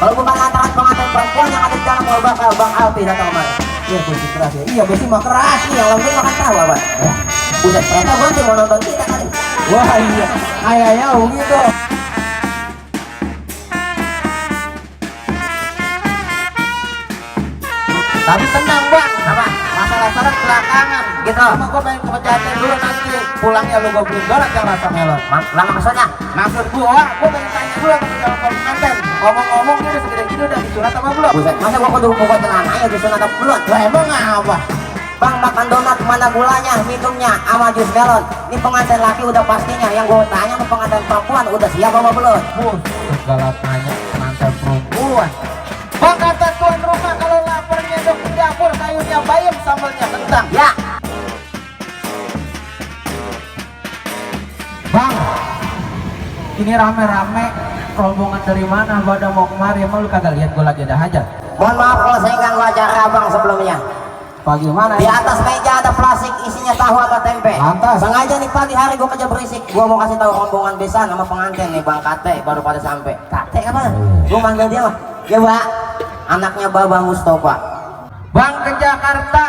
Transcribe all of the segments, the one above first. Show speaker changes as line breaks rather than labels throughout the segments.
Kalau bukan lantaran pengantin perempuan yang ada di dalam mau bakal Bang Alpi datang kemari.
Iya besi keras ya. Iya besi mah keras nih.
Yang lembut makan tahu apa? Buset, ternyata berarti mau nonton kita kali.
Wah iya. Kayaknya begitu. Tapi tenang bang.
Apa?
Masalah syarat belakangan.
Gitu.
Cuma gue pengen ke pejaten dulu nanti. Pulangnya lu gue beliin donat yang rasa melon.
Lama maksudnya?
Maksud gue pengen tanya dulu sama calon pengantin. Ngomong-ngomong dia udah segede gini udah disunat apa belum?
Buset, masa gua kudu pokok celananya disunat apa belum?
Lah emang apa?
Bang makan donat mana gulanya, minumnya sama jus melon. Ini pengantin laki udah pastinya. Yang gua tanya ke pengantin perempuan udah siap apa belum?
Segala tanya pengantin perempuan. Bang kata tuan rumah kalau laparnya dong di dapur sayurnya bayam sambalnya kentang.
Ya.
Bang, ini rame-rame rombongan dari mana pada mau kemari, emang lu kagak lihat gua lagi ada hajat?
Mohon maaf kalau saya ganggu acara abang sebelumnya.
Bagaimana
Di
ya?
atas meja ada plastik isinya tahu apa tempe.
Lantas.
Sengaja nih pagi hari gua kerja berisik. Gua mau kasih tahu rombongan besan sama pengantin nih Bang Kate baru pada sampai. Kate apa? Gua manggil dia mah. Ya Mbak, anaknya Babang Mustafa.
Bang ke Jakarta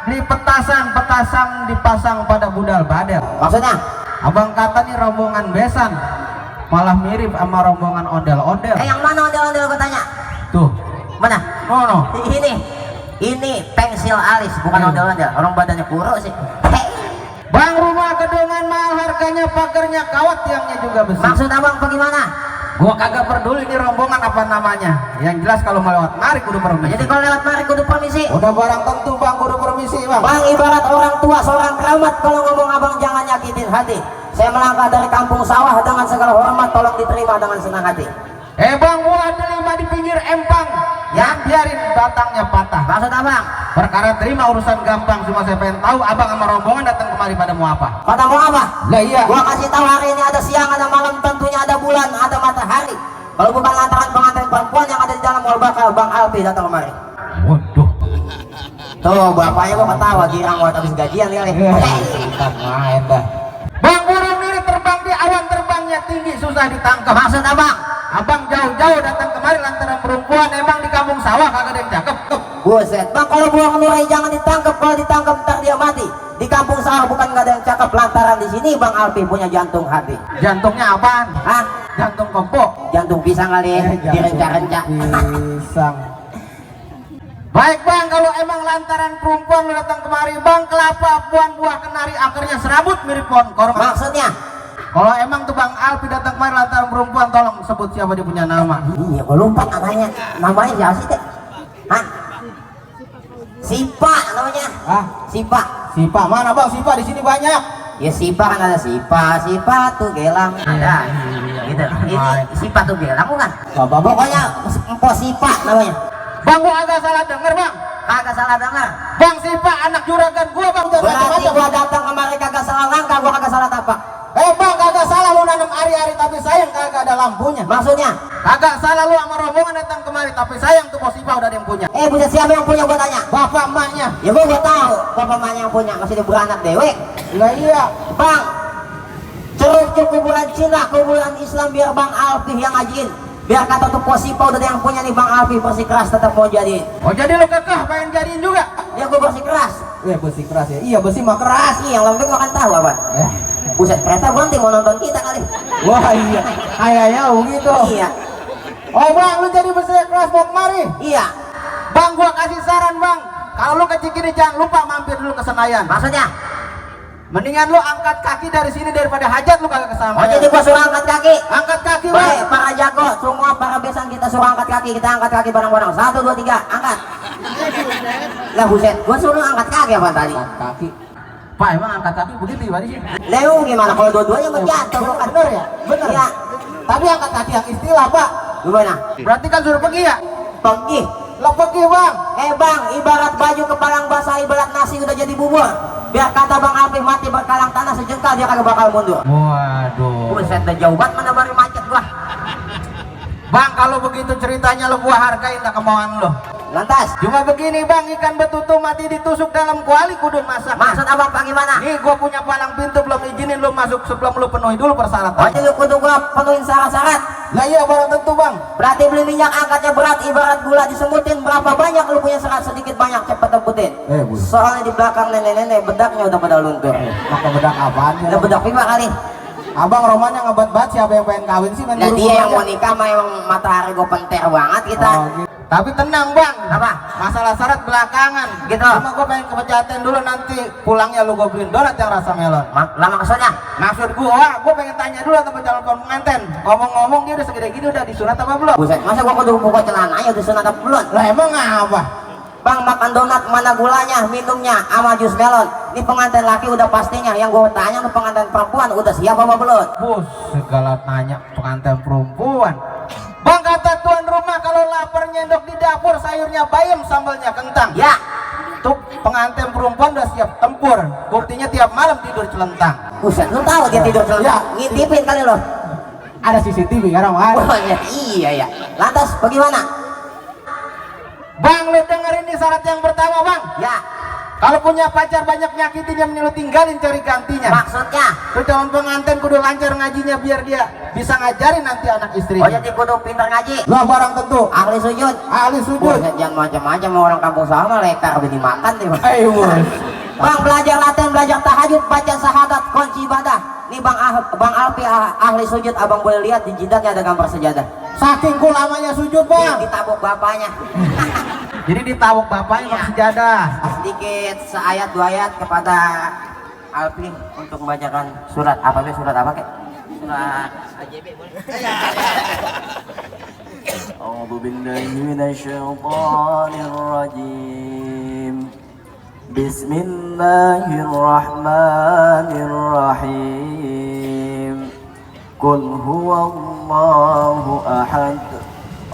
beli petasan dipasang pada budal badel.
Maksudnya?
Abang kata nih rombongan besan malah mirip sama rombongan ondel-ondel.
Yang mana ondel-ondel gua tanya?
Tuh,
Mana?
no.
Ini pensil alis bukan ondel-ondel. Orang badannya kurus sih.
Bang rumah gedungan mahal harganya, pagernya kawat, tiangnya juga besi.
Maksud abang bagaimana?
Gua kagak peduli ini rombongan apa namanya. Yang jelas kalau mau lewat mari kudu permisi.
Jadi kalau lewat mari kudu permisi.
Udah barang tentu bang kudu permisi bang.
Bang ibarat orang tua seorang keramat kalau ngomong abang jangan nyakitin hati. Saya melangkah dari kampung sawah dengan segala hormat tolong diterima dengan senang hati.
Bang gua terima di pinggir empang. Ya biarin batangnya patah.
Maksud abang?
Perkara terima urusan gampang, cuma saya pengen tahu abang sama rombongan datang kemari pada mau apa?
Pada mau apa?
Lah iya.
Gua kasih tahu hari ini ada siang, ada malam, tentunya ada bulan, ada matahari. Kalau bukan lantaran pengantin perempuan yang ada di dalam mau bakal Bang Alpi datang kemari.
Waduh.
Tuh bapaknya gua ketawa girang buat habis gajian kali.
Kita main dah. Bang burung ini terbang di awan, terbangnya tinggi susah ditangkap.
Maksud abang?
Abang jauh-jauh datang kemari lantaran perempuan, emang di kampung sawah kagak ada yang cakep.
Buset, bang kalau buang murai jangan ditangkap, kalau ditangkap ntar dia mati. Di kampung sawah bukan nggak ada yang cakep lantaran di sini Bang Alpi punya jantung hati.
Jantungnya apaan?
Hah?
Jantung kempok.
Jantung pisang kali, direnca-renca.
Pisang. Baik bang, kalau emang lantaran perempuan lu datang kemari bang, kelapa, buah kenari akarnya serabut mirip pohon korma.
Maksudnya?
Kalau emang tuh Bang Alpi datang kemari lantaran perempuan, tolong sebut siapa dia punya nama.
Iya, gua lupa namanya. Namanya siapa sih teh? Hah? Sipa namanya.
Ah,
Sipa.
Sipa mana bang? Sipa di sini banyak.
Ya Sipa kan ada Sipa tuh gelang ada. Gitu. Ini Sipa tuh gelang bukan?
Bapak
Pokoknya Empo Sipa namanya.
Bang gua agak salah denger bang.
Kagak salah dengar.
Bang Sipa anak juragan gua bang.
Berarti gua datang kemari kagak salah langkah, gua kagak salah tapak.
Bang kagak salah lu nanam ari-ari tapi sayang kagak ada lampunya.
Maksudnya?
Kagak salah lu sama rombongan datang kemari tapi sayang tuh Sipa udah ada yang punya.
Buset siapa yang punya gua tanya?
Bapak emaknya.
Ya gua tahu bapak emaknya yang punya, masih dia beranak dewe.
Lah iya.
Bang, ceruk kuburan Cina, kuburan Islam biar Bang Alpi yang ngajiin. Biar kata tuh Posipa udah ada yang punya nih Bang Alpi bersikeras tetap mau jadiin.
Oh jadi lu kekeh pengen jadiin juga?
Ya gua bersikeras.
Besi keras ya. Iya besi mah keras.
Yang lembek gua kan tahu apa. Buset, ternyata berhenti mau nonton kita kali.
Wah iya. Kayaknya begitu.
Iya.
Oh bang, lu jadi besi keras mau kemari?
Iya.
Bang gua kasih saran bang. Kalau lu ke Cikini jangan lupa mampir dulu ke Senayan.
Maksudnya?
Mendingan lu angkat kaki dari sini daripada hajat lu kagak kesana.
Oh jadi gua suruh angkat kaki.
Angkat kaki
Baik,
bang.
para jago, semua para besan kita suruh angkat kaki. Kita angkat kaki bareng-bareng. 1, 2, 3, angkat. Lah buset, gua suruh angkat kaki apa tadi?
Angkat kaki. Pak emang angkat kaki begitu ya sih?
Leung gimana kalau dua-duanya menjatuh bukan?
Bener ya? Bener.
Iya.
Tapi angkat kaki yang istilah pak.
Gimana?
Berarti kan suruh pergi ya?
Pergi.
Lo pergi bang.
Bang, ibarat baju kepalang basah, ibarat nasi udah jadi bubur. Biar kata Bang Alpi mati berkalang tanah sejengkal dia kagak bakal mundur.
Waduh.
Buset, udah jauh banget mana baru macet gua.
Bang kalau begitu ceritanya lo gua hargain tak kemauan lo.
Lantas,
Cuma begini bang, ikan betutu mati ditusuk dalam kuali kudu masak.
maksud abang pak gimana?
Nih gua punya palang pintu belum izinin lo masuk sebelum lo penuhi dulu persyaratan.
Oh jadi kudu gua penuhin syarat-syarat.
Lah iya barang tentu bang.
Berarti beli minyak angkatnya berat, ibarat gula disemutin. Berapa banyak lu punya serat sedikit banyak cepet tebutin.
Bu.
Soalnya di belakang nenek-nenek bedaknya udah pada luntur.
Maka bedak apaan ya?
Udah bedak pipa kali.
Abang romannya ngebat banget, siapa yang pengen kawin sih? Main
Nah
buru-buru
dia yang
aja.
mau nikah mah emang matahari gue penter banget kita.
Oh, gitu. Tapi tenang bang.
Apa?
Masalah syarat belakangan.
Gitu.
Cuma gue pengen ke Pejaten dulu, nanti pulangnya lu gue beliin donat yang rasa melon.
Lama maksudnya?
Maksud gue pengen tanya dulu sama calon pengantin. Ngomong-ngomong dia udah segede gini udah disunat apa belum?
Buset, masa gua kudu buka celananya udah sunat apa belum?
Lah emang apa?
Bang makan donat mana gulanya, minumnya sama jus melon. Ini pengantin laki udah pastinya. Yang gua tanya lu pengantin perempuan udah siap apa belum?
Bus, segala tanya pengantin perempuan. Bang kata tuan rumah kalau lapar nyendok di dapur, sayurnya bayam, sambalnya kentang.
Ya,
Tuh pengantin perempuan udah siap tempur. Buktinya tiap malam tidur celentang.
buset, lu tahu dia tidur
Ya.
celana? Ngintipin kali lo.
Ada CCTV kan bang?
Oh iya ya. Lantas bagaimana?
Bang lu dengerin nih syarat yang pertama bang.
Ya,
Kalau punya pacar banyak nyakitin yang lu tinggalin cari gantinya.
maksudnya.
Tuh calon pengantin kudu lancar ngajinya biar dia bisa ngajarin nanti anak istrinya.
Oh jadi kudu pintar ngaji.
Lah barang tentu
Ahli sujud.
ahli sujud.
Buset, jangan macam-macam orang kampung sama lekar udah dimakan deh. Bang.
Ayo bos.
Bang belajar latihan, belajar tahajud, baca syahadat, kunci ibadah. Nih Bang Alpi ahli sujud, abang boleh lihat di jidatnya ada gambar sejadah.
Saking lamanya sujud bang.
Ditabuk bapaknya.
Jadi ditawuk bapaknya pakai sejadah.
Sedikit seayat dua ayat kepada Alpi untuk membacakan surat apa surat apa kek? Surat AJB boleh. A'udzu billahi minasyaitonir rajim. Bismillahirrahmanirrahim. Qul huwallahu ahad.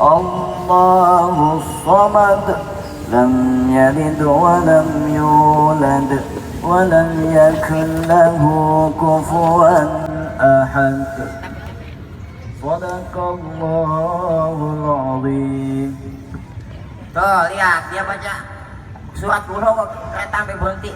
Allahus samad. Lam yalid wa lam yulad wa lam yakul lahu kufuwan ahad. Sadaqallahul azim. Tuh lihat dia baca surat kulo kok kereta sampai berhenti.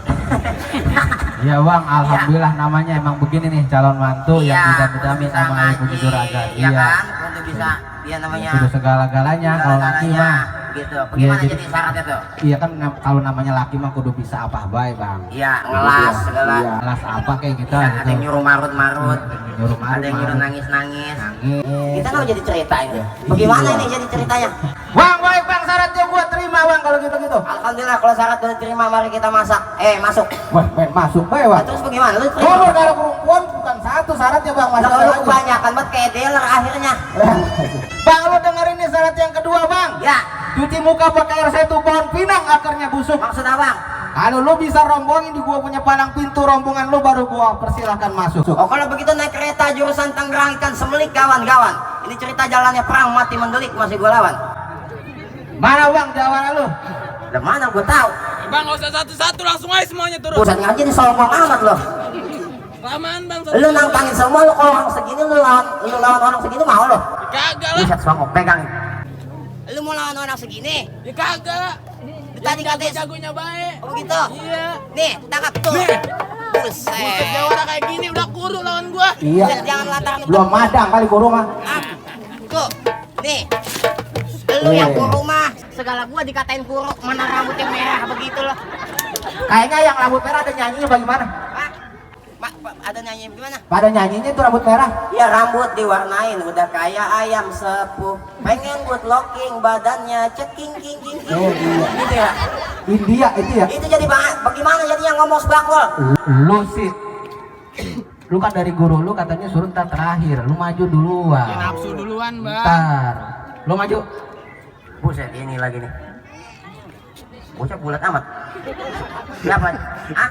Iya bang, alhamdulillah namanya emang begini nih calon mantu yang
Iya,
bisa vitamin
bisa
sama ibu
ngaji,
juragan.
iya kan, untuk bisa dia namanya
Sudah segala-galanya kalau laki
segala-galanya,
mah.
gitu. Bagaimana
Iya,
jadi syaratnya tuh?
Iya kan kalau namanya laki mah kudu bisa apa baik bang.
Iya, ngelas segala.
Iya, ngelas apa kayak kita
Iya,
gitu.
ada yang nyuruh marut-marut,
Nyuruh
ada yang nyuruh
marut-marut.
nangis-nangis.
Nangis.
Kita nggak jadi cerita ini. Bagaimana ini jadi ceritanya?
Bang baik bang, syaratnya gua terima bang kalau gitu-gitu.
Alhamdulillah kalau syarat udah diterima mari kita masak. Masuk.
Wah, main masuk baik
Nah,
bang.
terus bagaimana? Lu
Gua
terima?
dari perempuan bukan satu syaratnya bang,
Nah,
masalah
kalau lu
lagi.
kebanyakan banget kayak dealer akhirnya.
Bang lu dengerin nih syarat yang kedua bang.
Ya,
Cuci muka pakai air 1 pohon pinang akarnya busuk.
maksud abang?
Kalau lu bisa rombongin di gua punya palang pintu rombongan lu baru gua persilahkan masuk.
Oh kalau begitu naik kereta jurusan Tangerang ikan semelik kawan-kawan. Ini cerita jalannya perang mati mendelik masih gua lawan.
Mana bang jawaban lu?
Udah mana gua tahu.
Bang, nggak usah satu-satu, langsung aja semuanya turun.
Buset ngaji di sombong amat loh.
Lamaan bang,
Lu nantangin semua lu kalau orang segini lu lawan orang segini mau lo.
kagak lah.
Buset songong pegang. Lu mau lawan orang segini?
Ya kagak.
Tadi
Yang
katanya
jago-jagonya baik.
Oh gitu.
Iya.
Nih, tangkap tuh.
Nih. Buset,
Buset.
jawara kayak gini udah kuru lawan gua.
Iya.
Buset, jangan lantaran
Belum madang kali gua rumah.
Tuh, nih. Lu yang kuru mah segala gua dikatain kuru, mana rambut yang merah begitu loh.
Kayaknya yang rambut merah ada nyanyinya bagaimana?
Ada nyanyi gimana?
Pada nyanyinya itu rambut merah.
Ya rambut diwarnain udah kayak ayam sepuh. Pengen good looking badannya ceking king king king.
Oh, iya.
Gitu ya.
India itu ya.
Itu jadi bagaimana jadinya ngomong sebakul?
Lu sih. Lu kan dari guru lu katanya suruh ntar terakhir. Lu maju duluan.
Ya nafsu duluan bang.
Ntar. Lu maju.
Buset ini lagi nih. Bocah bulat amat. Siapa? Ah?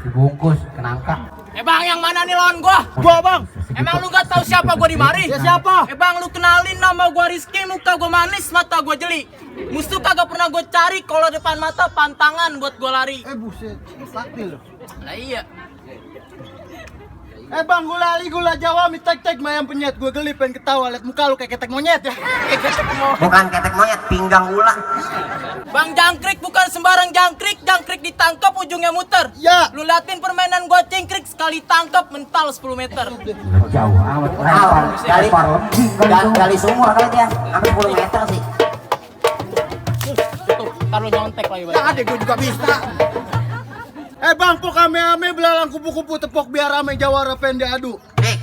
Dibungkus kenangka.
Bang, yang mana nih lawan gua? Gua bang. Emang lu gak tahu siapa gua di mari? Ya siapa? Bang, lu kenalin nama gua Rizky, muka gua manis, mata gua jeli. Musuh kagak pernah gua cari, kalau depan mata pantangan buat gua lari.
Buset. Sakti lu.
Lah iya.
Bang, gula Jawa, mie tek-tek, mayam penyet. Gue geli pengen ketawa, liat muka lu kayak ketek monyet ya.
Bukan ketek monyet, pinggang ular.
Bang jangkrik bukan sembarang jangkrik, jangkrik ditangkap ujungnya muter.
Ya.
Lu liatin permainan gua cingkrik sekali tangkap mental 10 meter.
Jauh amat.
Gali sumur kali dia, hampir 10 meter sih.
Tuh, taruh nyontek lagi.
Nah, adek gue juga bisa. Bang, pok ame-ame belalang kupu-kupu tepok biar rame jawara pendek adu.
Dik,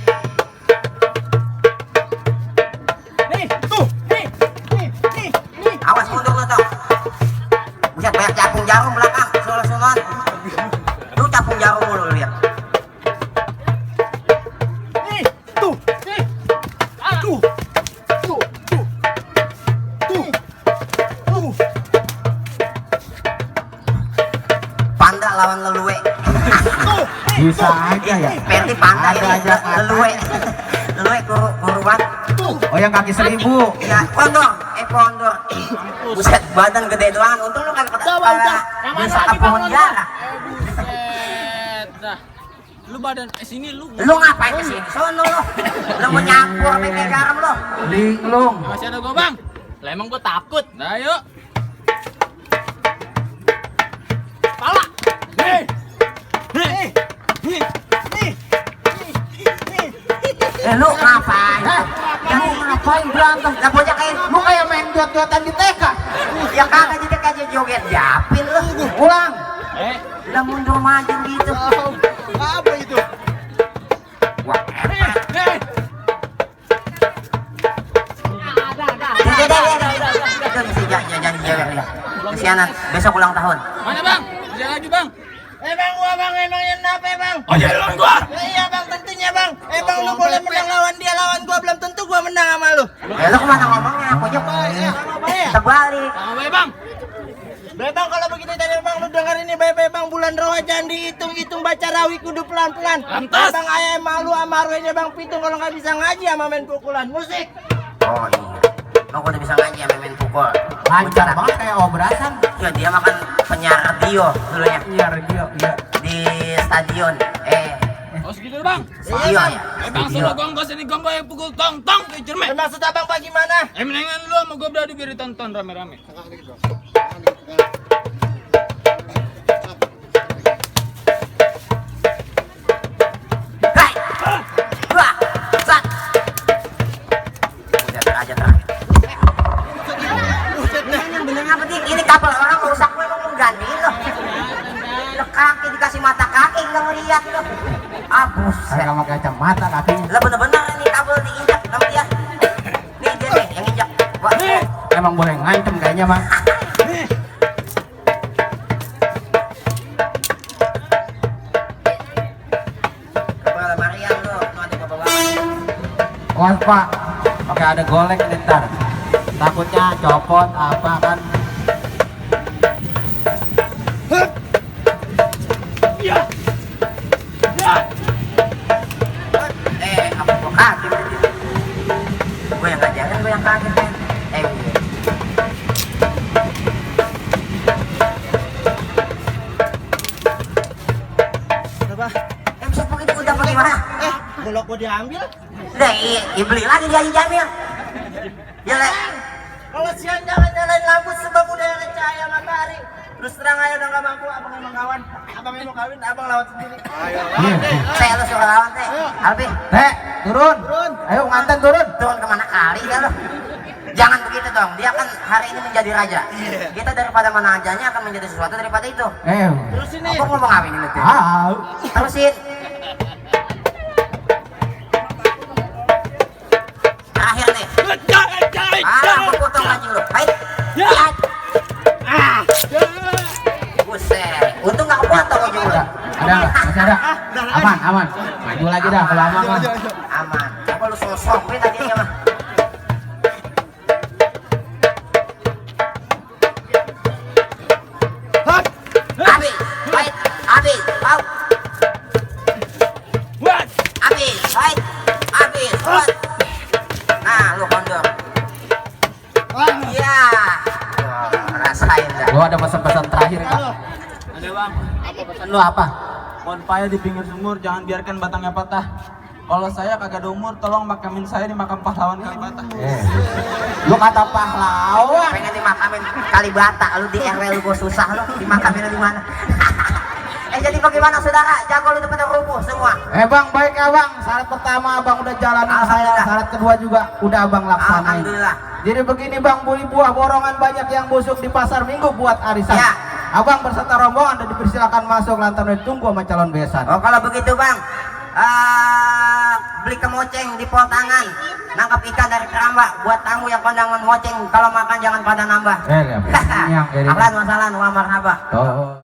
Nih, tuh, nih.
awas mundur lu tau. Buset, banyak capung jarum belakang, sulon-sulon. Lu capung jarum mulu lu lihat.
Nih, tuh, nih. Aduh.
Panda lawan leluwe.
Bisa aja ya.
Verdi panda
Ada
ini
aja,
leluwe. Leluwe kuruban.
Oh yang kaki 1000.
Ya, kondor. Kondor. Buset, badan gede doang. Untung lu kagak kepala.
Yang mana
Bisa
lagi, Bang,
pohon
nonton?
jara.
Buset. Dah. Lu badan sini lu.
Lu ngapain kesini? Sono lu. Lu mau nyampur sampai kayak garam lu.
Linglung.
Masih ada gua, Bang. Lah emang gua takut. Nah, yuk. Pala. Nih.
Lu ngapain?
Lu ngapain berantem?
Lah bocah kayak
Lu kayak main duet-duetan di TK.
ya kagak jadi kayak joget japin lu.
Ulang.
Lah mundur maju gitu.
Apa itu?
Wah,
Nih.
Itu mesti jangan jewek ya. Kesianan, besok ulang tahun.
Mana, Bang? Bisa lagi, Bang.
Bang, gua bang, emangnya kenapa bang?
Oh, jadi lawan gua.
Iya bang, tentunya bang. Bang, lu boleh menang lawan dia, lawan gua belum tentu gua menang sama lu.
Lu kemana ngomongnya? Aku aja terbalik.
Sama bae, Bang.
Bang, kalau begitu tadi bang, lu denger ini baik-baik bang, bulan roh jangan dihitung-hitung, baca rawi kudu pelan-pelan.
Lantas.
Bang, ayah malu sama arwahnya bang Pitung kalau nggak bisa ngaji sama main pukulan musik.
Oh iya. Lu udah bisa ngaji sama main pukul.
Lancar banget kayak obrasan.
Ya dia makan penyiar radio dulunya
Iya radio. Iya.
di stadion.
Oh, segitu, Bang.
Studio ya.
Bang, solo gonggos ini gonggong yang pukul tong-tong ke cermet.
Maksud abang bagaimana?
Mendingan lu sama gua beradu biar ditonton rame-rame.
Hai. Dua. Sat. Udah aja terakhir. Ini bener apa sih? Ini kapal orang rusak gue mau gantiin lo. Lo kaki dikasih mata kaki nggak ngeliat lo. Ah buset.
Saya pakai kacamata kakinya.
Lah bener-bener ini kabel diinjak sama dia. Nih dia nih yang injak. Wah.
Emang boleh ngancem kayaknya mah.
Kepala Marian lo, tuh ada bawa.
Awas pak, pakai ada golek nih ntar. Takutnya copot apa kan?
Apa gue kaget tadi? Gue yang ngajarin, gue yang kaget kan.
Apa?
Bisa begitu udah pergi mana?
Golok gua diambil.
Udah, iya beli lagi dia Haji Jamil. Jelek.
Kalau siang jangan nyalain lampu sebab udah ada cahaya matahari. Terus terang aja udah gak mampu, abang emang kawan. Abang emang kawin, abang lawan sendiri.
Saya lu suruh lawan teh. Albi,
Teh, turun. Ayo nganten turun.
turun kemana kali ya lo? Jangan begitu dong. Dia kan hari ini menjadi raja. Kita daripada menajanya akan menjadi sesuatu daripada itu.
Terus ini.
Apa ngomong apa ini tuh?
Ah,
Terusin. Terakhir nih. Aku potong baju lu. Hai. Lihat. Buset. Untung gak kepotong baju lu.
ada nggak? Masih ada? Aman, aman. Maju lagi dah kalau aman mah.
Aman. Apa lu sosok tadi dia mah? Habis. Baik. Habis. Out. Habis. Baik. Habis. Out. Nah, lu kondor. Iya. Wah, rasain dah.
Lu ada pesan-pesan terakhir kak?
Ada, Bang.
Pesan lu apa?
Pohon paya di pinggir sumur, jangan biarkan batangnya patah. Kalau saya kagak ada umur, tolong makamin saya di makam pahlawan Kalibata.
Lu kata pahlawan.
Pengen dimakamin Kalibata, lu di RW lu gua susah lu, dimakamin di mana? Jadi bagaimana saudara? Jago lu itu pada rubuh semua.
Bang, baik ya bang. Syarat pertama abang udah jalanin saya.
Alhamdulillah.
Syarat kedua juga udah abang laksanain.
Alhamdulillah.
Jadi begini bang, beli buah borongan banyak yang busuk di pasar minggu buat arisan.
Ya.
Abang berserta rombongan dan dipersilakan masuk lantaran ditunggu sama calon besan.
Oh kalau begitu bang, beli kemoceng di pol tangan, nangkap ikan dari keramba buat tamu yang kondangan moceng. Kalau makan jangan pada nambah.
Yang
Ahlan wa sahlan wa marhaba.
Oh.